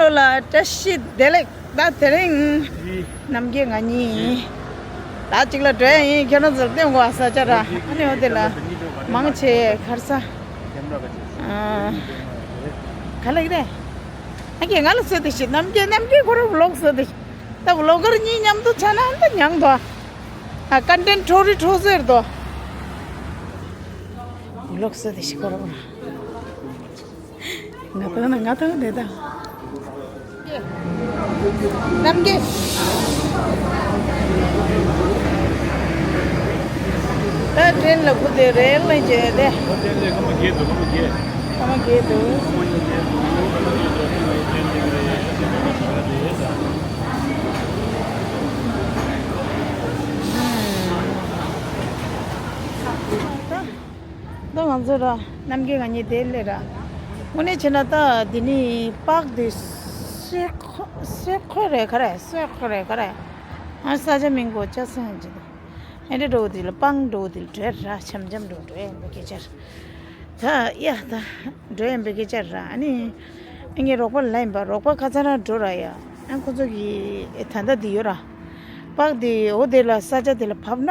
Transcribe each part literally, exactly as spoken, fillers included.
ལ་བཀྲ་ཤིས་བདེ་ལེགས། ད་དེ་རིང་ནམ་རྒྱུན་ང་གཉིས་ད་གཅིག་ལ་འགྲོ་ཡ་ཡིན། ཁྱེད་རང་ཚོར་སྟོན་དགོས་ས་ཆ་ར། ཨ་ནི་འོ་དེ་ལ་མང་ཆེ་ཁར་ས་ག་ལ་ཡིན་རེད། ཨ་ཀྱེ་ང་ལ་བཟོས་དེ་ཤི་ནམ་རྒྱུན་ནམ་རྒྱུན་ཁོ་རང་ཝི་ལོག་བཟོས་དེ་ཤི། ད་ཝི་ལོག་གར་གཉིས་མཉམ་དུ་ཆ་ན་ཨ་ད་མྱང་དོ། ཨ་ཀོན་ཊེན་ཊི་འཕྲོ་རི་འཕྲོ་ཟེར་དོ། ཝི་ལོག་བཟོས་དེ་ཤི་ཁོ་རང་། ང་ཏང་ན་ང་ཏང་དེ་དང་། ནམ་རྒྱུན། ད་ཏྲེན་ལ་ཁུ་དེ་རེད་ལ་བྱས་ཏེ། ཨོ་ཏྲེན་ལ་ཁ་མ་གྱེས་འདུག་ཁ་མ་གྱེས། ཁ་མ་གྱེས་འདུག་ད་ང་ཚོ་ར་ནམ་རྒྱུན་ང་གཉིས་དེ་ལས་ར། དངོས་གནས་བྱས་ན་ད་འདི་ནི་པག་འདི་སོས་ཁོ་སོས་ཁོ་རེད་ག་རེ་སོས་ཁོ་རེད་ག་རེ། ཨ་ས་ཆ་མིང་གོ་ཅག་སེང་ཅི་ད། ཨེ་འདྲ་འགྲོ་འདི་ལ་པང་འགྲོ་འདི་ལ་བྲོས་ར་འཆམ་འཆམ་འགྲོ་འགྲོ་ཡིན་པ་སྐད་ཆ་ར། ད་ཡ་ད་འགྲོ་ཡིན་པའི་སྐད་ཆ་ར། ཨ་ནི་ཨ་ངའི་རོགས་པ་ལ་ཡིན་པ་རོགས་པ་ཁ་ཚ་ར་འགྲོ་ར་ཡ། ཨ་ཁོ་ཚོ་གི་ད་ལྟ་འདི་ཡོད་ར། པག་འདི་འོ་དེ་ལ་ས་ཆ་དེ་ལ་བབས་ན།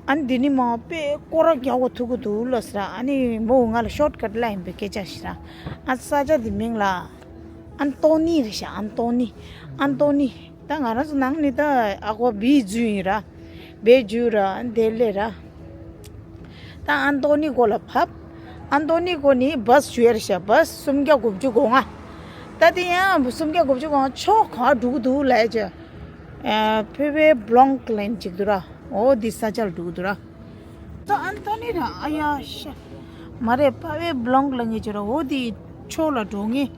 ཨ་ནི་འདི་ནི་མ་དཔེ་སྐོར་ར་རྒྱག་གོ་ཐུག་གི་འདུག་ལ་ཟེར། ཨ་ནི་མོ་ང་ལ་ཤོར་ཀཊ་ལ་ཡིན་པའི་སྐད་ཆ་ཞིག་ར། ཨ་ས་ཆ་འདི་མིང་ལ་ཨན་ཏོ་ནི་རེད་ཤག་ཨན་ཏོ་ནི། ཨན་ཏོ་ནི། ད་ང་རང་ཚོ་ནང་ནི་ད་ཨ་ཁོ་བི་ཇུ་ཡིན་ར། བི་ཇུ་ར་དེ་ལས་ར། ད་ཨན་ཏོ་ནི་སྒོ་ལ་བབས། ཨན་ཏོ་ནི་སྒོ་ནི་བཱས་ཞུ་ཡ་རེད་ཤག་བཱས་སུམ་བརྒྱ་དགུ་བཅུ་གོ་ལྔ། ད་དེ་ཡང་སུམ་བརྒྱ་དགུ་བཅུ་གོ་ལྔ་ཕྱོགས་ག་འགྲོ་གི་འདུག་ལབ་ཡ་ཅིག་ཨ་ཕེ་ཝེ་བྷ་ལོང་ལབ་ཅིག་འདུག་ར། འོ་འདི་ས་ཆ་ལ་འགྲོ་གི་འདུག་ར། ད་ཨན་ཏོ་ནི་ར་ཨ་ཡ་ཤ། མ་རེད་པ་ཝེ་བྷ་ལོང་ལབ་ངེས་ཅིག་ར། འོ་འདི་ཕྱོགས་ལ་འགྲོ་ངེས།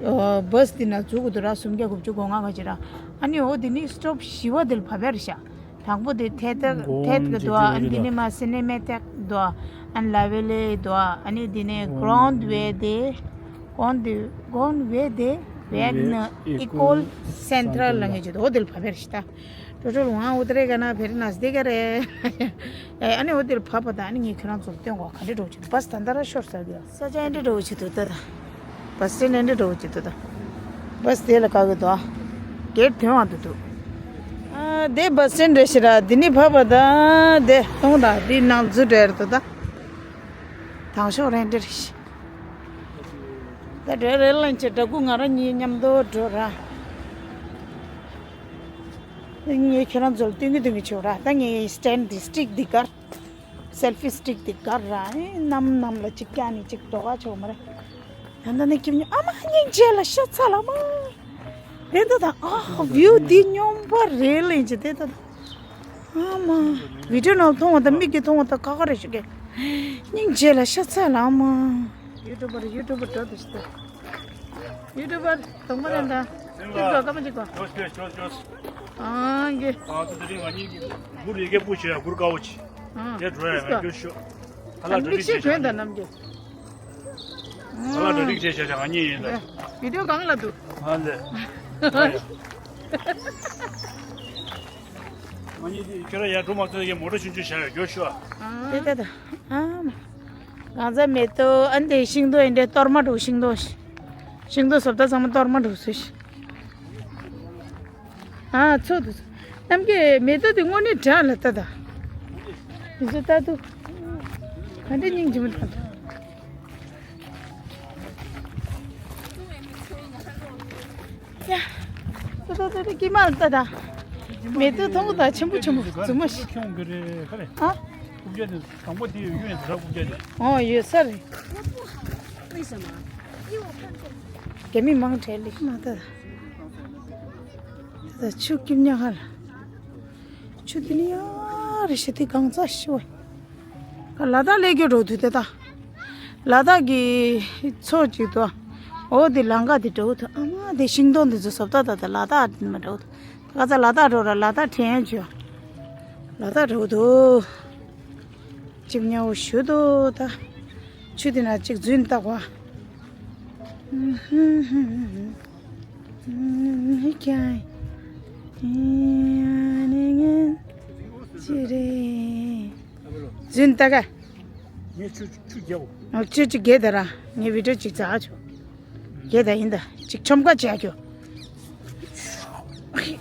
ཨ་བཱས་འདི་ན་འཛུལ་གི་འདུག་ར། སུམ་བརྒྱ་དགུ་བཅུ་གོ་ལྔ་ག་ཅིག་ར། ཨ་ནི་འོ་འདི་ནི་སི་ཊོབ་བཞི་པ་འདི་ལ་བབས་ཡ་རེད་ཤག་དང་པོ་དེ་ཐེ་ཐེག་ཐེད་ཀྱི་འདུག་ཨ་ནི་དེ་ནས་མ་སི་ནེ་མེ་ཐེག་འདུག་ཨ་ནི་ལ་ཝེ་ལེ་འདུག་ཨ་ནི་དེ་ནས་གོང་དུ་ཝེ་དེ་གོང་དུ་གོང་ཝེ་དེ་ཝེག་ན་ཨི་ཀོལ་སེན་ཊ་རལ་ལ་ངེས་ཅིག་འདུག་འོ་དེ་ལ་བབས་པ་རེད་ཤག་ད་ཀྲོ་ཀྲོ་ལ་ཝང་ཨུ་ཏ་རེ་ག་ན་ཕེར་ན་སྡེ་ག་རེ། ཨ་ནི་འོ་དེ་ལ་བབས་པ་ད་ཨ་ནི་ངས་ཁྱོད་རང་ཚོར་སྟོན་གོ་ག་འདྲ་འགྲོ་ཅིག་འདུག་བཱས་ད་ད་ར་ཤོར་ས་གི་ས་ཆ་ཨེ་འདྲ་འགྲོ་ཅིག་འདུག་ད་ད། བཱས་སི་ཊེན་ཨེ་འདྲ་འགྲོ་ཅིག་འདུག་ད། བཱས་དེ་ལ་ག་གི་འདུག་ཨ། གེ་ཊི་ཐོན་བ་འདུག་འདུག་ཨ་དེ་བཱས་སི་ཊེན་རེད་ཤི་ར། འདི་ནི་བབས་པ་ད་དེ་གཏོང་དང་འདི་ནང་འཛུལ་འདྲ་རེད་འདུག་ད། དང་ཤོག་རེད་འདྲ་རེད་ཤི། ད་འགྲོ་རེད་ལན་ཆེ་འདྲ་སྐུ་ང་རང་གཉིས་མཉམ་དུ་འགྲོ་ར། ངས་ཁྱེད་རང་ཚོ་ལ་སྟོན་གི་སྟོན་གི་བྱེད་ར། ད་ངས་སི་ཊེན་ཌི་སི་ཊིག་འདི་གར། སེལ་ཕི་སི་ཊིག་འདི་གར་ར། ཨེ་གནམ་གནམ་ལ་གཅིག་བཀྱག་ནས་གཅིག་འགྲོ་ག་ཆོག་མ་རེད། ད་ལྟ་ནས་སྐྱིབས་ཉོ་ཨ་མ་སྙིང་རྗེ་ལ་ཤ་ཚ་ལ་མ། དེ་ལྟ་དང་ཨ་བིའུ་འདི་སྙོམས་པ་རེད་ལེན་ཅི་དེ་ལྟ་དང་། ཨ་མ། བི་ཌིའོ་ནང་མཐོང་བ་དང་མིག་གིས་མཐོང་བ་དང་ཁ་ཁ་རེ་ཞིག་གི། སྙིང་རྗེ་ལ་ཤ་ཚ་ལ་མ། ཡུ་ཊུབ་པར་ཡུ་ཊུབ་པར་འགྲོ་དུ་ཞིག་ཡུ་ཊུབ་པར་དང་པོ་རེད་འདྲ། ཅིག་གོ་ཀ་མ་ཅིག་གོ། ཅོས་ཅོས་ཅོས་ཅོས། ཨང་གི། ཨ་ཙི་དེ་རིང་ང་གཉིས་ཀྱི་གུར་ཡི་གེ་པུ་ཆེ་གུར་དཀར་པོ་ཆེ། ཨང་། དེ་འགྲོ་ཡ་ང་ཅོས་ཤོག་ཧ་ལ་འགྲོ་མིག་ཤེལ་གྱོན་དང་རྣམས་ཀྱི། ཧ་ལ་འགྲོ་རིགས་བྱས་བྱས་བྱས་ང་གཉིས་ཡིན་ལ། བི་ཌིའོ་གང་ལ་འདུག་ཧ་ལས། ང་གཉིས་དེ་ཁྱོད་ར་ཡར་འགྲོ་མ་ཐུབ་ཡ་མོ་ཊ་ཆུང་ཆུང་བཞག་ཡོད་ཤོག་དེ་ལྟ་དང་ཨ་མ། གང་ཚ་མེ་ཏོག་ཨ་འདི་ཤིང་ཏོག་ཨེ་འདྲ་གཏོར་མ་འགྲོ་ཤིང་ཏོག་ཤིང་ཏོག་སོབ་ད་ཚང་མ་གཏོར་མ་འགྲོ་སུ་ཤི། ཨ་ཚོ་དུ་ཚོ། གནམ་གྱི་མེ་ཏོག་དེ་དངོས་གནས་དྲག་ལ་ལྟ་ད། མི་ཚོ་ལྟ་དུ། ག་འདྲ་སྙིང་རྗེ་མོ་དྲག་ད། ཡ། ཏོ་ཏོ་ཏོ་ཏོ་ཀི་མ་ལ་ལྟ་ད། མེ་ཏོག་མཐོང་གི་ད་ཆེན་པོ་ཆེན་པོ་རྫུན་མ་ཞིག་ཁྱོང་གི་རེད་ཁ་རེད། ཨ། རྐུབ་བཀྱག་དེ་དང་པོ་དེ་ཡོད་ཡོད་ཡིན་ད་ར་རྐུབ་བཀྱག་དེ། ཨོ་ཡོད་ས་རེད། རྒྱ་མི་མང་གྲས་ལི་མ་ལྟ་ད། ད་ཆུ་སྐྱིབས་ཉག་ཧ་ལ། ཆུ་དེ་ནི་ཡ་རེ་ཞེ་དེ་གང་ཚ་ཤི་བ། ལ་དྭགས་ལས་རྒྱུ་འགྲོ་དུས་དེ་ད། ལ་དྭགས་ཀྱི་ཚོ་གཅིག་ཏུ། འོ་དེ་ལང་ཀ་དེ་འགྲོ་དུས་ཨ་མ་དེ་ཤིང་སྡོང་དེ་ཚོ་བཟོ་ལྟ་ད་ད་ལ་དྭགས་མ་འགྲོ་དུས། ད་ག་ཚ་ལ་དྭགས་འགྲོ་ར་ལ་དྭགས་དྲན་བྱོས། ལ་དྭགས་འགྲོ་དུས། ཅིག་ཉལ་བོ་ཞུ་དུ་ད། ཆུ་དེ་ན་ཅིག་རྫུན་བཏགས་པ། ཅི་རེད། རྫུན་བཏགས་ག་ངས་ཆུ་ཆུ་རྒྱབ། ཨ་ཆུ་ཆུ་རྒྱས་ད་ར། ངས་བི་ཌིའོ་ཅིག་བྱ་ཆོག་རྒྱས་ད་ཡིན་ད། ཅིག་ཆོམ་ཁ་བྱ་ཁྱོ།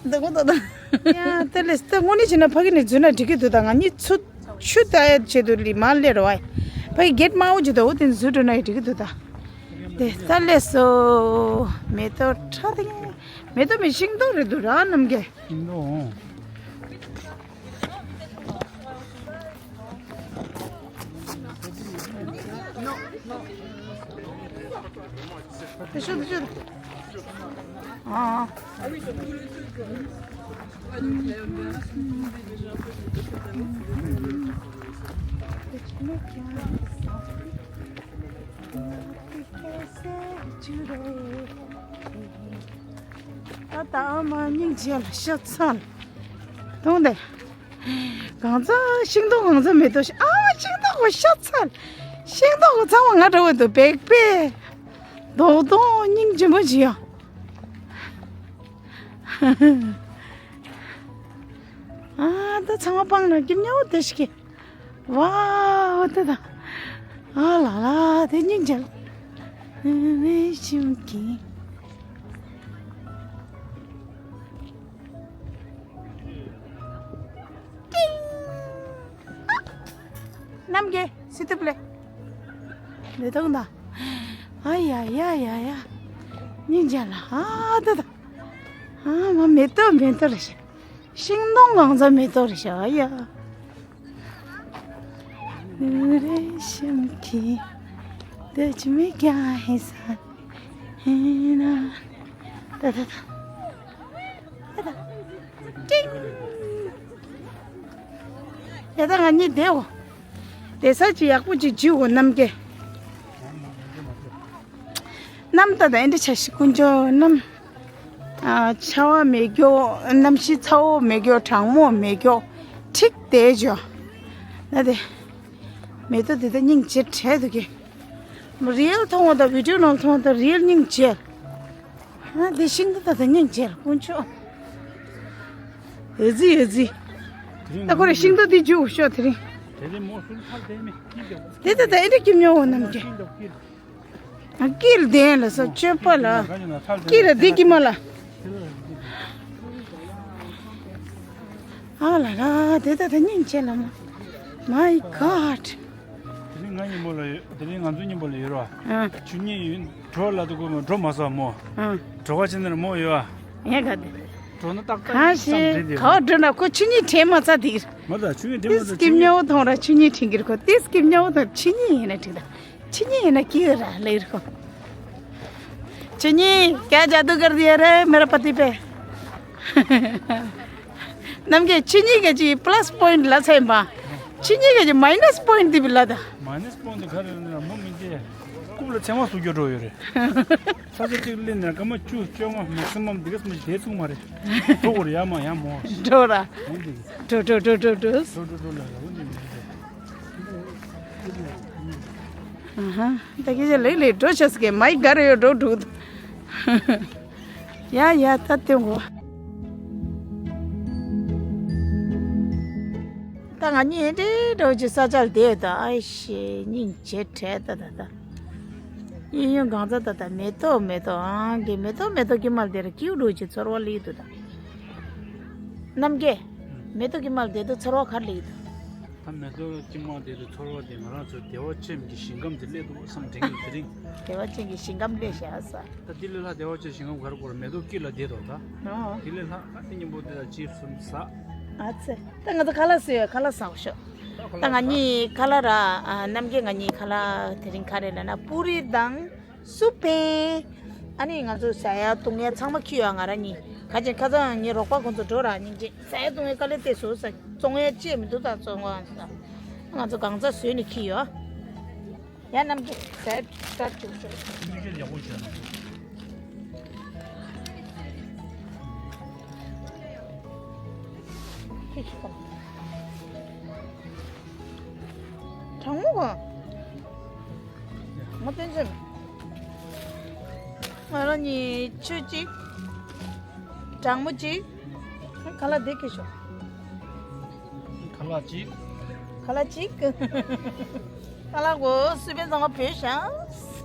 འདི་ངོ་ཏོ་ད། ཡ་ད་ལས་ད་དངོས་གནས་བྱས་ན་ཕ་གི་ནས་འཛུལ་ན་འགྲིག་གི་འདུག་ད། ང་གཉིས་ཚུར་ཆུ་ལྟ་ཡ་ཆེད་དུ་ལི་མ་སླེབས་རོགས་ཨེ། ཕ་གི་གེད་དམར་པོ་ཅིག་འདུག་འོ་དེ་འཛུལ་འགྲོ་ན་ཡང་འགྲིག་གི་འདུག་ད། དེ་ད་ལས་སོ། མེ་ཏོག་ཁྲ་དེ་མེ་ཏོག་མེད་ཤིང་ཏོག་རེད་འདུག་ར་རྣམ་རྒྱལ། ཤིང་ཏོག་འོང་། དེ་ཤོད་དེ་ཤོད། ཨ། ད་ད་ཨ་མ་སྙིང་རྗེ་ལ་ཤ་ཚ་ལ། དུང་དེ། གང་ཚ་ཤིང་ཏོག་གང་ཚ་མེ་ཏོག་ཤ། ཨ་མ་ཤིང་ཏོག་གོ་ཤ་ཚ་ལ། ཤིང་ཏོག་གོ་ཚང་མ་ང་འདྲ་བོ་འདུག་བེག་པེ། རྡོག་རྡོག་སྙིང་རྗེ་མོ་ཅིག་ཡ། ཨ་ད་ཚང་མ་སྤང་ན་སྐྱིབས་ཉལ་བོ་དེ་ཞིག་གི། ཝའོ་ཏེ་ད། ཨ་ལ་ལ་དེ་སྙིང་རྗེ། རེ་ཞིམ་གྱིན། ཏིང་། རྣམ་རྒྱལ་སི་ཏུ་པི་ལེ། འདི་དང་ད། ཨ་ཡ་ཡ་ཡ་ཡ། སྙིང་རྗེ་ལ་ཨ་ཏེ་ད། ཨ་མ་མེ་ཏོག་མེ་ཏོག་རེད་ཤག་ཤིང་སྡོང་གང་ཚ་མེ་ཏོག་རེད་ཤག་ཨ་ཡ། རེ་ཞིམ་གྱིན། འདི་ཅི་མི་ཀྱང་ཧེ་ས་ཧེ་ན། ད་ད་ད། ད་ད། ཏིང་། ཡ་ད་ང་གཉིས་བསྡད་འོ། བསྡད་ས་ཅིག་ཡག་པོ་ཅིག་བྱིའོ་རྣམ་རྒྱལ། གནམ་ད་ད་ཨེ་འདྲ་ཆ་ཞིག་དཀོན་མཆོག་གནམ། ཨ་ཆར་པ་མེད་རྒྱུ། གནམ་གཤིས་ཚ་པོ་མེད་རྒྱུ། གྲང་མོ་མེད་རྒྱུ། འགྲིག་བསྡད་འཇོ། ན་དེ། མེ་ཏོག་དེ་ད་སྙིང་རྗེ་བྲལ་འདུག་གི། རི་ཡལ་མཐོང་བ་དང་བི་ཌིའོ་ནང་མཐོང་བ་དང་རི་ཡལ་སྙིང་རྗེ། ཨ་དེ་ཤིང་ཏོག་ད་ད་སྙིང་རྗེ་དཀོན་མཆོག་ཨེ་ཙི་ཨེ་ཙི། ད་ཁོ་རེ་ཤིང་ཏོག་དེ་འཇུ་ཤོག་དེ་རིང་། དེ་རིང་མོ་སུན་ཐག་དེ་མི་ཀི་འདུག་དེ་ད་ད་ཨེ་འདྲ་སྐྱིད་མྱོང་བ་རྣམས་ཀྱི། ཀི་འདུག་ཀི། ཨ་ཀིར་ལྡན་ལ་སོ་སྤྱོད་པ་ལ། ཀིར་འདི་ཀི་མ་ལ། ཨ་ལ་ལ་དེ་ད་ད་སྙིང་རྗེ་ལ་མ། My God། དེ་རིང་ང་མཉམ་པོ་ལ་ཡོད། དེ་རིང་ང་ཚོ་མཉམ་པོ་ལ་ཡོད་ར། ཨ། ཆུ་གཉིས་ཡོད། གྲོ་ལ་དུ་གོ་མོ་གྲོ་མ་ཟ་མོ། ཨ། གྲོ་ག་ཅན་ནར་མོ་ཡོད་ཨ། ཡ་ག་དེ། གྲོ་ན་ཏག་ཏག་གང་ཤེས་ག་བ་གྲོ་ན་ཁོ་ཆུ་གཉིས་དྲན་མ་ཚ་དེ། མ་ད་ཆུ་གཉིས་དྲན་མ་ཚ་ཏིས་ཀིམ་ཉོ་ཐོང་ར་ཆུ་གཉིས་དྲན་གིར་ཁོ་ཏིས་ཀིམ་ཉོ་ཐོང་ཆུ་གཉིས་ཡིན་ན་དྲིག་ད། ཆུ་གཉིས་ཡིན་ན་ཀི་ཡོད་ར་ལེ་ར་ཁོ། ཆུ་གཉིས་ཀྱ་ཇ་དུ་གར་དི་ཡ་རེ་མེ་ར་པ་ཏི་པེ། རྣམ་རྒྱལ་ཆུ་གཉིས་ཀྱི་ཅི་པ་ལ་སི་པོ་ཡིན་ལ་ཚེ་མ། ཆུ་གཉིས་ཀྱི་ཅི་མའི་ནས་པོ་ཡིན་དི་བི་ལ་ད། མའི་ནས་པོ་ཡིན་དི་ག་རེ་ན་མོ་མི་ཅེ། རྐུབ་ལ་ཚེ་མ་སུ་གྱོ་འགྲོ་ཡོད་རེད། ས་ཆ་གཅིག་ལ་ན་སྐར་མ་བཅུ་བཅོ་ལྔ་མེག་སི་མམ་འདི་ག་སུ་མ་ཞིག་དེ་ཚུགས་མ་རེད། འགྲོ་གོ་རེ་ཡ་མ་ཡ་མོ། འགྲོ་ར། འོན་ཏེ། འགྲོ་འགྲོ་འགྲོ་འགྲོ་འགྲོ། འགྲོ་འགྲོ་འགྲོ་ལ་འོན་ཏེ་མི་འགྲོ། ཨ་ཧ། ད་ཁྱེད་ཅག་ལེགས་ལེགས་འགྲོ་ཤག་ཟེར་གི་མའི་ག་རེ་ཡོད་འགྲོ་འགྲོ། ཡ་ཡ་ད་ལྟོས་གོ། ད་ང་གཉིས་འདྲེ་འགྲོ་ཅི་ས་ཆར་བསྡད་ད་ཨ་ཤེ་སྙིང་རྗེ་བྲལ་ད་ད་ད། གཡས་གཡོན་གང་ཚ་ད་ད་མེ་ཏོག་མེ་ཏོག་ཨང་གི་མེ་ཏོག་མེ་ཏོག་གི་མལ་དེ་ར་ཀིའུ་འགྲོ་ཅི་ཚོར་བ་ལི་དུ་ད། རྣམ་རྒྱལ། མེ་ཏོག་གི་མལ་དེ་དུ་ཚོར་བ་གར་ལི་དུ། ད་མེ་ཏོག་ཅི་མ་དེ་དུ་ཚོར་བ་དེ་ང་རང་ཚོ་བདེ་བ་ཅན་གྱི་ཞིང་ཁམས་དེ་སླེབས་འདུག་བསམ་དྲན་གྱི་དེ་རིང་། བདེ་བ་ཅན་གྱི་ཞིང་ཁམས་སླེབས་ཤག་ས། ད་དེ་ལས་ལྷག་བདེ་བ་ཅན་ཞིང་ཁམས་ག་རེ་དགོས་རེད། མེ་ཏོག་སྐྱིད་ལ་བསྡད་དོ་ད། ཨོ། དེ་ལས་ལྷག་ཨ་ནི་མཉམ་པོ་དེ་ལ་ཅིབ་སུམ་ཟ། ཨ་ཙི། ད་ང་ཚོ་ཁ་ལག་ཟོས་ཡོད། ཁ་ལག་ཟ་ཤོག་ད་ང་གཉིས་ཁ་ལག་ར་ཨ་རྣམ་རྒྱལ་ང་གཉིས་ཁ་ལག་དེ་རིང་ག་རེ་ལབ་ན་པུ་རི་དང་སུ་པེ། ཨ་ནི་ང་ཚོ་ཟ་ཡ་བཏུང་ཡ་ཚང་མ་ཁྱི་ཡོད་ང་ར་གཉིས། ཁ་ཅིག་ཁ་སང་ངའི་རོགས་པ་ཁོང་ཚོ་འགྲོ་ར་སྙིང་རྗེ། ཟ་ཡ་བཏུང་ཡ་དཀའ་ལས་དེ་བཟོ་ས་བཙོང་ཡ་ཅེས་མི་འདུག་ད་བཙོང་བ་ས། ང་ཚོ་གང་ཚ་བཟོས་ནས་ཁྱི་ཡོད། ཡ་རྣམ་རྒྱལ་ཟས་སྟབས་བྱུང་ཤོག་ཁྱི་ཁྱི་ཡག་པོ་བྱས་ན། ཁྱི་ཁྱི་གང་། གྲང་མོ་གང་། མ་བསྟན་ཚོད། ང་རང་གཉིས་ཆུ་གཅིག་གྲང་མོ་གཅིག་ཁ་ལག་དེ་ཁྱེར་ཤོག་ཁ་ལག་གཅིག་ཁ་ལག་གཅིག་ཁ་ལག་གོ་སུ་པན་ཚང་མ་བོས་ཤག་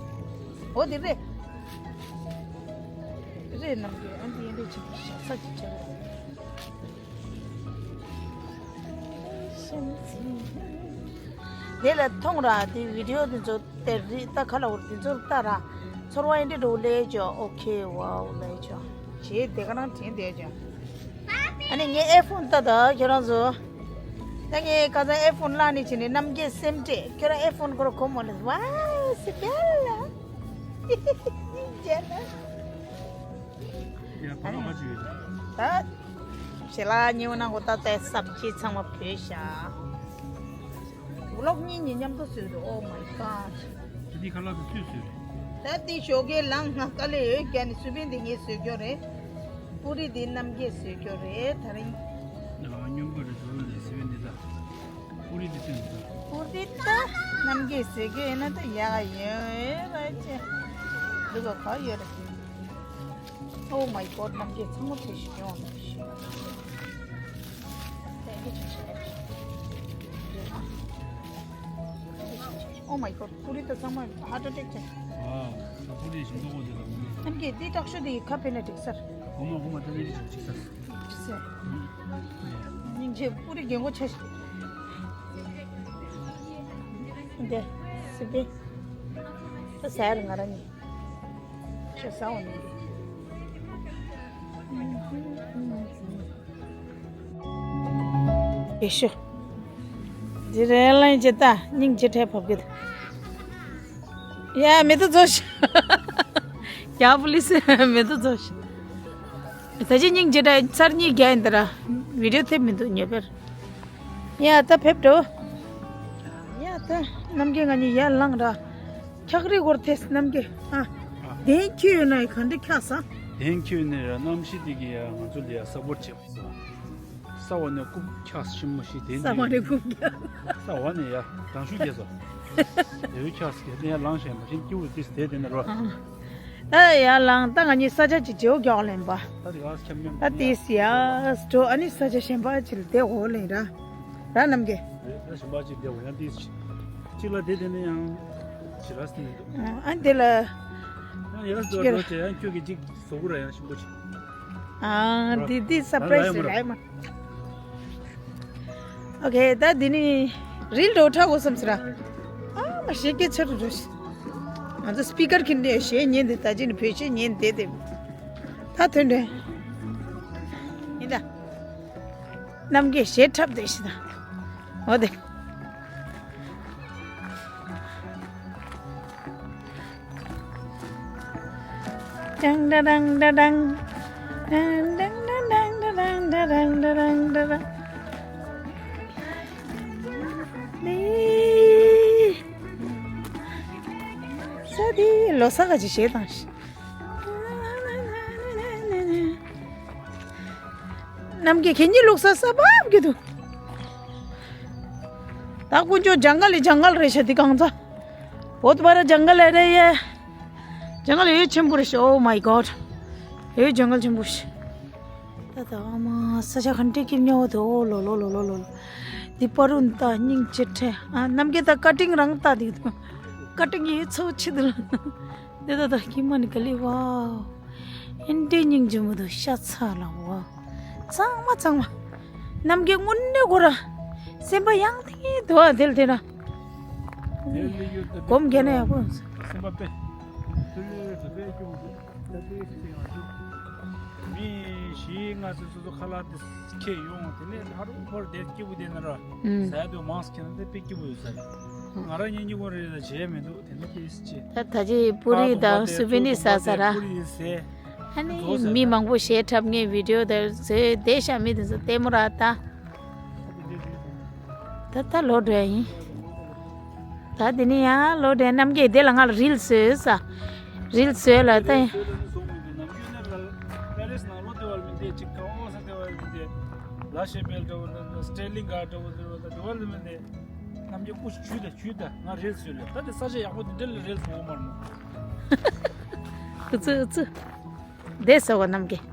འོ་དེ་རེད། རྣམས་ཀྱིས་ཨ་འདི་ཡིན་འདྲ་བྱེད་ཀྱི་ཞག་ཚ་ཅིག་བྱེད་རོགས། དེ་ལ་མཐོང་ར་དེ་བི་ཌི་ཡོ་དེ་ཚོ་དེ་རི་ད་ག་ལ་འོར་དེ་ཚོར་ལྟ་ར། ཚོར་བ་ཡིན་འདྲ་འགྲོ་ལས་ཅོ། ཨོ་ཁེ། ཝའོ་ལས་ཅོ། བྱེད་དེ་ག་རང་དྲན་དེ་ཅོ། ཨ་ནི་ངའི་ཨེ་ཕོན་ལྟ་ད་ཁྱོད་རང་ཚོ། ད་ངས་ཁ་སང་ཨེ་ཕོན་བླངས་ནས་བྱས་ནས་རྣམ་རྒྱལ་སེམས་ཁྲལ། ཁྱོད་རང་ཨེ་ཕོན་ཁོ་ར་གོ་མོ་ལ། ཝའོ་སི་བེ་ལ། ཇེ་ལ། ཡ་ཕ་ལ་ཧ་ཅི་ཡོད། ད་ཞེ་ལ་ཉེ་བོ་ནང་གོ་ད་ལྟའི་སབ་ཅི་ཚང་མ་བོས་ཤག་ཝི་ལོག་གཉིས་གཉིས་མཉམ་དུ་བཟོས་འདུག Oh my god། དེ་དེ་ཁ་ལག་དེ་སུས་བཟོས་རེད། ད་དེ་ཞོགས་ཀའི་ལངས་ང་དཀའ་ལས་ཡོད་རྒྱ་ནི་སུ་བན་དེ་ངས་བཟོས་རྒྱུ་རེད། པུ་རི་དེ་རྣམ་རྒྱས་བཟོས་རྒྱུ་རེད་ད་རིང་། ང་སྨྱོན་པ་རེད་འགྲོ་ལས་སུ་བན་དེ་ད། པུ་རི་དེ་སྟོན་ད། པུ་རི་ད་རྣམ་རྒྱས་བཟོས་རྒྱུ་ཡིན་ན་ད་ཡག་ཡོད་ར་ཅེ། འདུག་ག་ག་ཡོད་ར་ཅེ། Oh my god། རྣམ་རྒྱས་ཚང་མ་བྱས་ཤིག་ཡོང་བ་ཞིག Oh my god། པུ་རི་ད་ཚང་མ་ཧར་ཊི་ཨ་ཊེག་ཆགས། ཨ། ད་པུ་རི་ཞིམ་མདོག་དེ་ལ་མི། རྣམ་རྒྱས་འདི་དྲག་ཤོས་དེ་ཡི་ཁ་ཕན་ན་འགྲིག་སར། ཧོ་མ་ཧོ་མ་ད་ནི་འགྲིག་སར། འགྲིག་སར། སྙིང་རྗེ། པུ་རི་རྒན་གོག་ཆགས་ཤིག་འདི་སི་པི། ད་ཟ་ཡ་ལ་ང་རང་ཉིད། ཤ་ཟ་འོ་ནི། ཡེ་ཤུ། འདི་རེ་ལན་ཇི་ལྟ་སྙིང་ཇི་ཁྲལ་བབ་གི་འདུག་ཡ་མེ་ཏོག་རྫོགས་ཤག་རྒྱ་པོ་ལི་སི་མེ་ཏོག་རྫོགས་ཤག་ད་ཅི་སྙིང་ཇི་ཁྲལ་ཚར་གཉིས་རྒྱག་ཡིན་ད་ར། བི་ཌི་ཡོ་ཐེབས་མི་འདུག་ཉེ་བར། ཡ་ད་ཕེབས་འགྲོ། ཡ་ད་རྣམ་རྒྱལ་ང་གཉིས་ཡར་ལངས་ར། འཁྱག་རི་སྐོར་ཐེས་རྣམ་རྒྱལ་ཨ། གདན་ཁྱོད་ཡོད་ན་ཡི་ག་འདྲ་འཁྱག་ས། གདན་ཁྱོད་ནས་ར་གནམ་གཤིས་དེ་གི་ཡ་ང་ཚོ་ལ་ཡ་སབ་པོར་བྱེད་དགོས་སོ། ས་བ་ནས་རྐུབ་འཁྱག་ཞིམ་མོ་ཞིག་དེ་ས་བ་ནས་རྐུབ་འཁྱག་ས་བ་ནས་ཡ་དང་ཤུགས་རྒྱས་སོ། དེ་བས་འཁྱག་སི་གེ་དེ་ཡ་ལངས་བཞིན་པ་ཤིང་སྐྱིད་པོ་དེ་དེ་དེ་ནས་རོ། ད་ཡ་ལངས་ད་ང་གཉིས་ས་ཆ་ཅིག་བརྗེ་བོ་རྒྱག་ལེན་པ། ད་དེ་ག་ཁྱབ་མཉམ་ད་དེ་སི་ཡ་སྤྲོ་ཨ་ནི་ས་ཆ་གཞན་པ་ཅིག་ལ་དེ་འོ་ལེན་ར། ར་རྣམ་རྒྱལ། རེད་ད་གཞན་པ་ཅིག་བསྡད་འོ་ཡང་དེ་སི་གཅིག་ལ་དེ་དེ་ནས་ཡང་ཞི་ར་སི་ནས་འདུག་ཨ་འདི་ལ། ཡང་ཡ་སི་འགྲོ་བྱས་ཡང་ཁྱོད་ཀྱི་གཅིག་བཟོ་གི་ར་ཡང་ཞིམ་པོ་ཅིག་ཨ་འདི་འདི་སར་པ་རའི་སི་རེད་ལ་ཡ་མ། ཨོ་ཁེ་ད་འདི་ནི་རིལ་འགྲོ་ཁྲ་གོ་བསམ་སི་ར། ཨ་མ་ཞེ་ཀེ་ཆ་རུ་རུ་ཤི། ང་ཚོ་སི་པི་ཀར་གྱིས་འདི་ཞེ་ཉན་འདི་ད་ཅི་ནི་བོད་ཞེ་ཉན་འདི་དེ། ད་ཐོན་འདྲེ། ཡིན་ད། རྣམ་རྒྱལ་ཞེ་འཁྲབ་འདི་ཤི་ད། འོ་དེ། ཏང་ཏ་ཏང་ཏ་ཏང་། ཏང་ཏ་ཏང་ཏ་ཏང་ཏ་ཏང་ཏ་ཏང་ཏ་ཏང་། ནི། ས་དེ་ལོ་ས་ག་ཅི་ཞེ་དང་ཤི། རྣམ་རྒྱལ་ཁྱེད་གཉིས་ལུག་ས་ས་བབ་གི་འདུག་ད་དཀོན་མཆོག་ཇང་གལ་ལི་ཇང་གལ་རེད་ཤག་འདི་གང་ཚ། བོད་པ་ར་ཇང་གལ་རེད་ཡ། ཇང་གལ་ཡོད་ཆེན་པོ་རེད་ཤག Oh my god། ཡོད་ཇང་གལ་ཆེན་པོ་ཞིག་ད་ད་ཨ་མ་ས་ཆ་ག་འདྲ་སྐྱིད་ཉོ་འོ་དེ་ཨོ་ལོ་ལོ་ལོ་ལོ་ལོ། འདི་པ་རུ་ད་སྙིང་རྗེ་ཁྲལ་ཨ་རྣམ་རྒྱལ་ད་ཀ་ཊིང་རང་ད་འདི་འདུག་ཀ་ཊིང་ཡོད་ཚོ་ཆེ་འདུག་ལ། འདི་ད་ད་ཀྱི་མ་ནི་ག་ལི་ཝའོ། ཨིན་འདྲའི་སྙིང་རྗེ་མོ་འདུག་ཤ་ཚ་ལ་ཝའོ། གཙང་མ་གཙང་མ། རྣམ་རྒྱལ་དངོས་གནས་ཁོ་ར། སེམས་པ་ཡང་ཐིག་འདུག་ཨ་དེ་ལ་དེ་ན། སྒོམ་རྒྱལ་ན་ཡག་པོ། སེམས་པ་དཔེ། ཐུ་ལེ་ད་དཔེ་སྐྱོ་འདུག་ད་དེ་ཞིག་ཡང་འདུག་མི་བཞི་ལྔ་ཙམ་སོ་སོ་ཁ་ལག་དེ་ཁྱེར་ཡོང་དེ་ནས་ཧ་རུ་ཧོར་དེ་སྐྱིད་པོ་དེ་ན་ར། ཟ་ཡ་དུ་མང་སྐྱེ་ན་དེ་དཔེ་སྐྱིད་པོ་ཡོད་ས་རེད། ང་རང་ཉིད་གཉིས་ཀོ་རེ་ལ་བྱས་མི་འདུག་དེ་ནི་ཏིས་ཅི། ད་ད་ཅི་པུ་རི་དང་སུ་བི་ནི་ཟ་ས་ར། པུ་རི་ཟས། ཨ་ནི་མི་མང་པོ་ཞེ་འཁྲབ་ངའི་བི་ཌི་ཡོ་དེར་ཟོས་བསྡད་ཤག་མི་དེ་ཚོ་ལྟད་མོ་ར་ད། ད་ད་ལོ་འགྲོ་ཡ་ཡིན། ད་དེ་ནི་ཡང་ལོ་འགྲོ་རྣམ་རྒྱལ་དེ་ལ་ང་ལ་རིལ་བཟོས་ས། རིལ་བཟོས་ལ་ད། པེ་རིས་ནང་ལོ་དེ་བར་མི་འདས་ཅིག་ཀ་ཨོ་ས་དེ་བར་མི་འདས། ལ་ཤེ་བེལ་འདྲ་བོ་དང་སྟེ་ལིང་ག་འདྲ་བོ་དེ་བར་དེ་བར་མི་འདས། རྣམ་རྒྱལ་སྐུ་ཞུས་ད་ཞུས་ད་ང་རེད་ཟེར་ལ་ད་དེ་ས་ཆ་ཡག་པོ་དེ་འདྲ་ལ་རེད་ཟེར་འོ་མར་མོ། ཨུ་ཙི་ཨུ་ཙི། བསྡད་ཟེར་བ་རྣམ་རྒྱལ།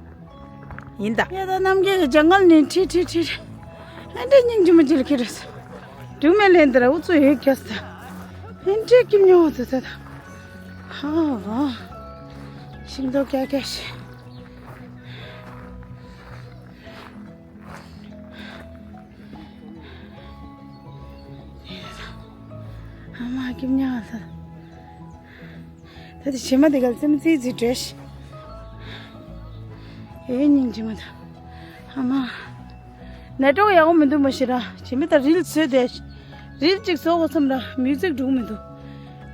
ཡིན་ད། ཡ་ད་རྣམ་རྒྱལ་གྱི་ཇང་གལ་ནས་ཁྲིད་ཁྲིད་ཁྲིད། ཨ་འདྲ་སྙིང་རྗེ་མོ་ཅིག་ལ་ཁྱེར་རེད་ཟེར། སྒྲུང་མེད་ལན་དེ་ར་ཨུ་ཚོ་ཡོད་ཁྱེར་ཟེར། ཨ་འདྲ་སྐྱིད་མྱོང་བ་ཚོ་ཟེར་ད། ཧ་ཧ། ཤིང་ཏོག་ཀྱག་ཀྱག་ཤི། ཨ་མ་སྐྱིད་ཉག་ལ། ད་དེ་བྱེ་མ་དེ་ག་ཙམ་ཙི་ཙི་འདྲེས། ཨེ་སྙིང་རྗེ་མ་ད། ཨ་མ། ནེ་ཊོག་ཡག་པོ་མི་འདུག་མ་གཞི་ར། བྱེ་མ་ད་རིལ་བཟོས་ཏེ། རིལ་གཅིག་བཟོ་དགོས་བསམ་ར་མིའུ་ཛིག་འགྲུག་མི་འདུག་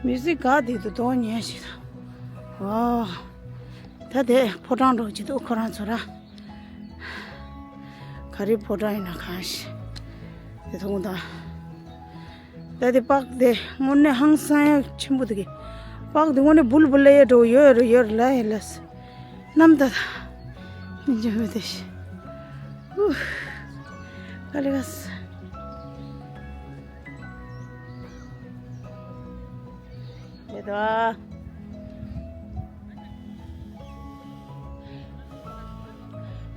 མིའུ་ཛིག་ག་དེ་དུ་གཏོང་ཉན་ཞིག་ད། ཝའོ། ད་དེ་ཕོ་བྲང་འགྲོ་ཅི་འདུག་ཁོ་རང་ཚོ་ར། ག་རེ་ཕོ་བྲང་ཡིན་ན་གང་ཞིག་དེ་མཐོང་ད། ད་དེ་པག་དེ་དངོས་གནས་ཧང་སང་ཡ་ཆེན་པོ་འདུག་གི། པག་དེ་དངོས་གནས་འབུལ་འབུལ་ལ་ཡ་འགྲོ་ཡོད་རེད་ཡོད་རེད་ལ་ཡ་ལ་སི། ནམ་ད་ད། མི་འཇོན་མི་དེ་ཤི། ཧུ། ག་ལེ་ག་སི། དེ་ད།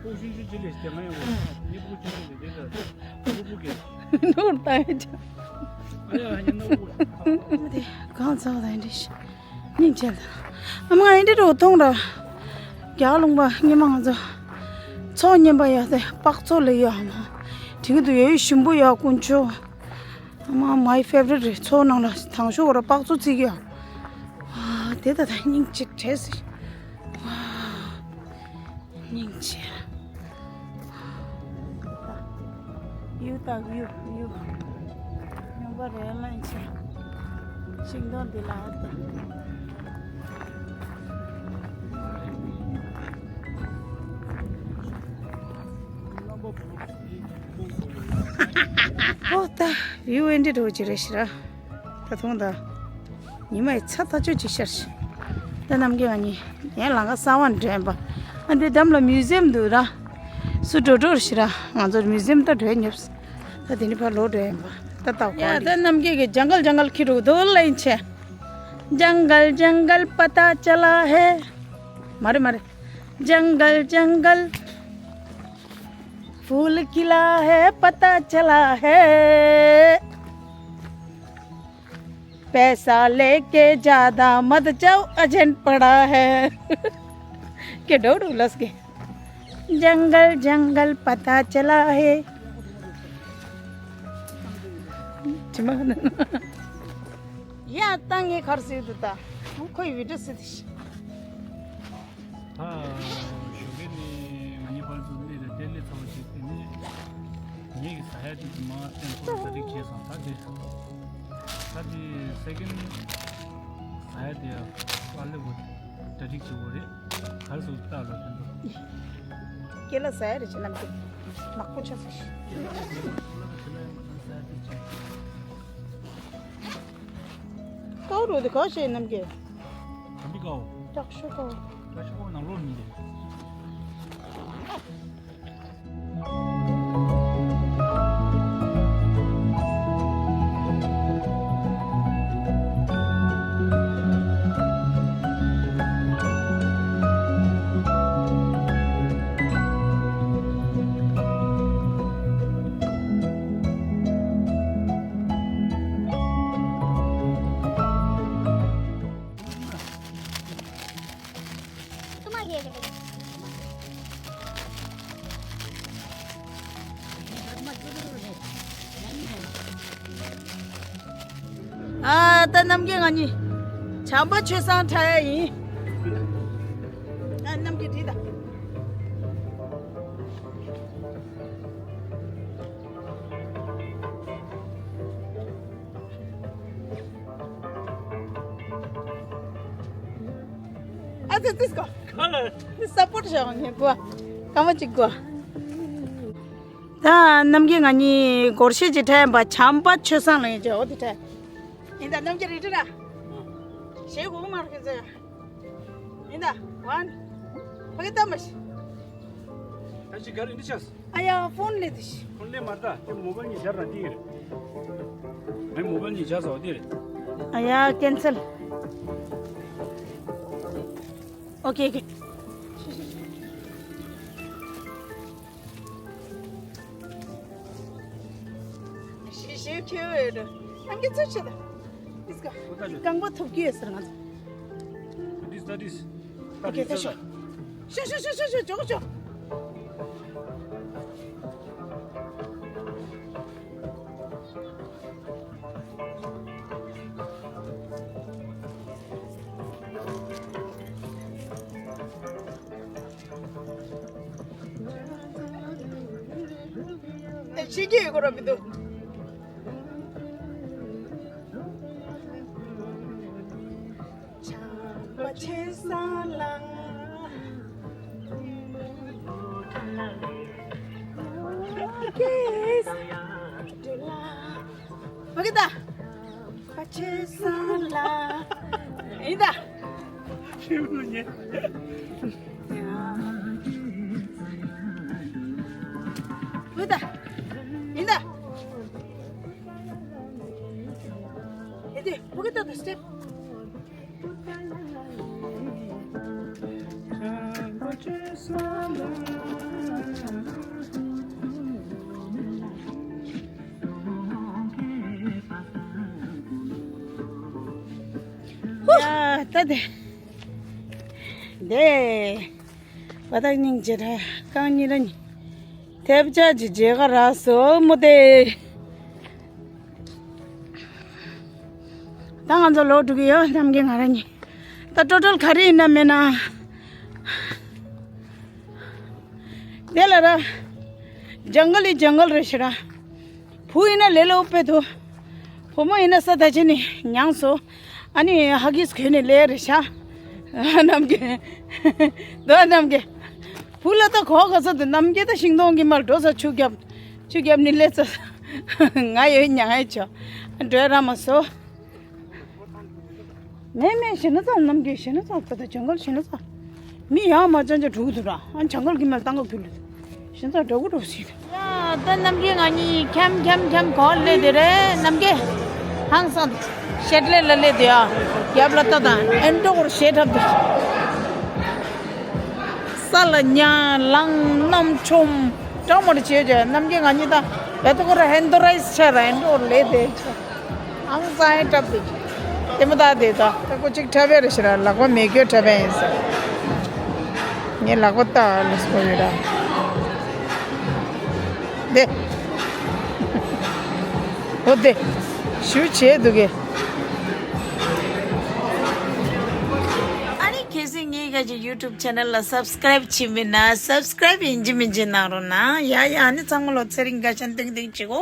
ཕུག་ཤུན་ཤུན་ཅི་ལས་ཏེ་ང་ཡང་གོ། ཉི་ཕུག་ཅི་ལས་ཏེ་ད། ཕུག་ཕུག་གེ། ནོར་ད་ཡ་ཅག་ཨ་ཡ་ཉི་ནོ་གོ། དེ་གང་ཚག་ད་ཡིན་དེ་ཤི། སྙིང་རྗེ་ད། ཨ་མ་ཡིན་དེ་རོ་ཐོང་ར། རྒྱ་ལུང་པ་ཉི་མ་ང་ཚོ། ཚོགས་ཉན་པ་ཡ་དེ་པག་ཚོགས་ལ་ཡ་ཨ་མ། དེ་གི་དུ་ཡོད་ཞིམ་པོ་ཡ་དཀོན་མཆོག་ཨ་མ། My favorite རེད། ཚོགས་ནང་ལ་དང་ཤོག་ར་པག་ཚོགས་བརྩི་གི་ཡ། ཨ་དེ་ད་ད་སྙིང་རྗེ་བྲེས་སི། སྙིང་རྗེ། གཡུ་དང་གཡུ་གཡུ། ཉུང་པ་རེ་ལན་ཆེ། ཤིང་སྡོང་འདི་ལ་ཨ་ད། ཨོ་ད་ཡུ་ཨེན་ཌི་འགྲོ་གི་རེད་ཤི་ར། ད་ཐུང་ད། ཉི་མ་ཡི་ཚ་ཐག་ཆོད་ཅིག་ཤར་ཤི། ད་རྣམ་རྒྱལ་ང་གཉིས་ཡན་ལང་ཀ་གསང་བ་འདྲེན་པ། ཨ་འདི་འགྲམ་ལ་མིའུ་ཛི་ཡམ་འདུག་ར། སུ་འགྲོ་འགྲོ་ཤི་ར། ང་ཚོར་མིའུ་ཛི་ཡམ་ད་འགྲོ་ཉོབ། ད་དེ་ནི་ཕར་ལོག་འགྲོ་ཡིན་པ། ད་ལྟ་ཡ་ད་རྣམ་རྒྱལ་གི་ཇང་གལ་ཇང་གལ་ཁྱི་རུ་དོ་ལ་ཡིན་ཆེ། जंगल जंगल पता चला है। मारे मारे। जंगल जंगल फूल खिला है, पता चला है। पैसा लेके ज्यादा मत जाओ, अर्जेंट पड़ा है। के डोडू लस के। जंगल जंगल पता चला है। ཡ་ད་ངས་གར་སྲིད་དུ་ད་ཁོའི་བི་ཌི་ཡོ་སྲིད་དུ་ཤི། ད་ཞོགས་ཀས་ནས་ང་གཉིས་ཕར་ཚུར་སླེབས་རེད་དེ། སླེབས་ཚར་བ་ཞིག་དེ་ནས་ངེད་ཀྱི་ཟ་ཡ་དེ་གི་མ་བསྟན་ཁོ་ལ་གྲ་སྒྲིག་བྱས་སོང་། ད་དེ་ད་དེ་སེ་ཀེན་ཟ་ཡ་དེ་ཨ་ལེ་བོ་གྲ་སྒྲིག་བྱེད་དགོས་རེད། ག་རེ་ཟེར་ལྟ་ལ་དེ་འདུག་སྐེ་ལ་ཟ་ཡ་རེད་ཅེ་རྣམ་རྒྱལ་ནག་པོ་ཆགས་སོང་ཤི། ཀའོ་རོ་དེ་ག་བྱས་རྣམ་རྒྱལ། དམ་པའི་ཀའོ། ཀྲག་ཤོ་ཀའོ། ཀྲག་ཤོ་ཀའོ་ནང་ལོགས་མི་འདུག་ཨ་ད་རྣམ་རྒྱལ་ང་གཉིས་བྱམས་པ་ཆོས་བཟང་འཁྲབ་ཡ་ཡིན། ཨ་རྣམ་རྒྱལ་བྲིས་ད། ཨ་ཙི་ཙི་སྐོ། ག་ལ། ནི་སབ་པོར་ཊི་བྱ་བ་ངས་གོ། སྐར་མ་གཅིག་གོ། ད་རྣམ་རྒྱལ་ང་གཉིས་སྒོར་གཞས་ཅིག་འཁྲབ་ཡིན་པ། བྱམས་པ་ཆོས་བཟང་ལ་ཡིན་ཅེ་འོ་དེ་འཁྲབ། ཡིན་ད་རྣམ་རྒྱལ་རེད་དྲ། གཞས་གོ་གི་མ་རེད་ཁྱེད་ཚོས། ཡིན་ད། ཝན། ཕ་གི་ད་མ་ཤི། ད་ཅི་ག་རེ་འདི་ཆགས། ཨ་ཡ་ཕོན་ལས་དེ་ཤི། ཕོན་ལས་མ་ད་དེ་མོ་བལ་གཉིས་སྦྱར་ན་འདི་རེད། ངའི་མོ་བལ་གཉིས་སྦྱར་ཟོ་འདི་རེད། ཨ་ཡ་ཀེན་སལ། ཨོ་ཀེ་ཨོ་ཀེ། ཤི་ཤི་ཁྱེར་ཡོད་འགྲོ། ཨང་ཀི་ཚོ་ཆེ་ད། ཨིས་ཀ། ཨོ་ད་ཆོ། རྐང་པ་ཐོབ་ཀྱི་ཡོད་ཟེར་ང་ཚོ། ད་དིས་ད་དིས། ཨོ་ཀེ་ད་ཆོ། ཤོ་ཤོ་ཤོ་ཤོ་ཤོ་ཇོ་ཇོ། ཤེས་ཀྱི་ཡོད་ཁོ་ར་མི་འདུག་ཆམ་པ་ཆེ་ས་ལ། ཨོ་ཁེ། ཨོ་ཁེ་ད། པ་ཆེ་ས་ལ། ཡིན་ད། ཁྱེད་ལོ་ཉེ། ཨོ་ད། ཡིན་ད། ཨེ་དེ་ཨོ་ཁེ་ད་ད་སི་ཊེབ། ཡ་ད་དེ། དེ། བ་དག་སྙིང་རྗེ་ར་རྐང་གཉིས་ར་གཉིས། ཐེབས་ཆག་ཅིག་བརྗེད་ག་རག་སོང་མོ་དེ། ད་ང་ཚོ་ལོག་འགྲོ་གི་ཡོད། རྣམ་རྒྱལ་ང་རང་གཉིས། ད་ཊོ་ཊལ་ག་རེ་ཡིན་ན་མེད་ན། དེ་ལ་ར། ཇང་གལ་ལི་ཇང་གལ་རེད་ཤི་ར། བུ་ཡིན་ན་ལས་སླ་པོ་དཔེ་འདུག་བུ་མོ་ཡིན་ན་ས་ད་ཆེ་ནི་མྱངས་སོ། ཨ་ནི་ཧ་གིས་གོན་ནི་ལས་རེད་ཤག་རྣམ་རྒྱལ། དོ་རྣམ་རྒྱལ། བུ་ལ་ད་གོ་ག་ས་དུ་རྣམ་རྒྱལ་ད་ཤིང་སྡོང་གི་མར་འགྲོ་ས་ཆུ་རྒྱབ། ཆུ་རྒྱབ་ནི་ལས་ས། ང་ཡོད་མྱང་ཡས་ཆོ། འགྲོ་ར་མ་སོ། མེད་མེད་ཞེ་ན་ཚ་རྣམ་རྒྱལ་ཞེ་ན་ཚ་ད་ད་ཇང་གལ་ཞེ་ན་ཚ། མི་ཡང་མ་ཅང་ཅང་འགྲོ་གི་འདུག་ར། ཨ་ཇང་གལ་གི་མལ་བཏང་ག་ཕུལ་ལུ། ཞེ་ན་ཚ་འགྲོ་གི་འགྲོ་སྲིད། ཡ་ད་རྣམ་རྒྱལ་ང་གཉིས་འཁྱམ་འཁྱམ་འཁྱམ་གོ་ལེ་དེ་རེད་རྣམ་རྒྱལ། ཧང་སང་ཤེད་ལེ་ལ་ལེ་དེ་ཡ། རྒྱབ་ལ་ལྟ་དང་ཨེ་འགྲོ་གོར་ཤེད་ཐབས་དེ། ས་ལ་ཉ་ལང་གནམ་ཆོམ། སྐྲག་མོ་རེ་བྱེད་བྱས་རྣམ་རྒྱལ་ང་གཉིས་ད་བེ་ཏོ་ཁོ་ར་ཧེན་དོ་ར་ཡིས་ཆ་ར་ཧེན་དོ་ལེ་དེ་ཆ། ཨང་ཙང་ཧེ་ཀྲབ་དེ་ཆ། དེ་མོ་ད་དེ་ད་ད་ཁོ་གཅིག་འཁྲབ་པའི་རེ་ཞེ་ར་ལག་པ་མེ་སྐྱོ་འཁྲབ་པའི་ཡིན་ཟེར། ངའི་ལག་པ་ལྟ་ལ་སོ་ཡོད་ར། དེ། འོ་དེ། ཞུ་བྱེད་འདུག་གེ། ཨ་ནི་གལ་སྲིད་ངའི་ག་ཅིག་ཡུ་ཊུབ་ཆེ་ནལ་ལ་སབ་སི་ཀ་རའིབ་བྱས་མེད་ན་སབ་སི་ཀ་རའིབ་ཡིན་གཅིག་མིན་གཅིག་གནང་རོགས་གནང་། ཡ་ཡ། ཨ་ནི་ཚང་མ་ལོ་ཚེ་རིང་དགའ་ཞན་ཏིང་ཏིང་བྱེད་གོ།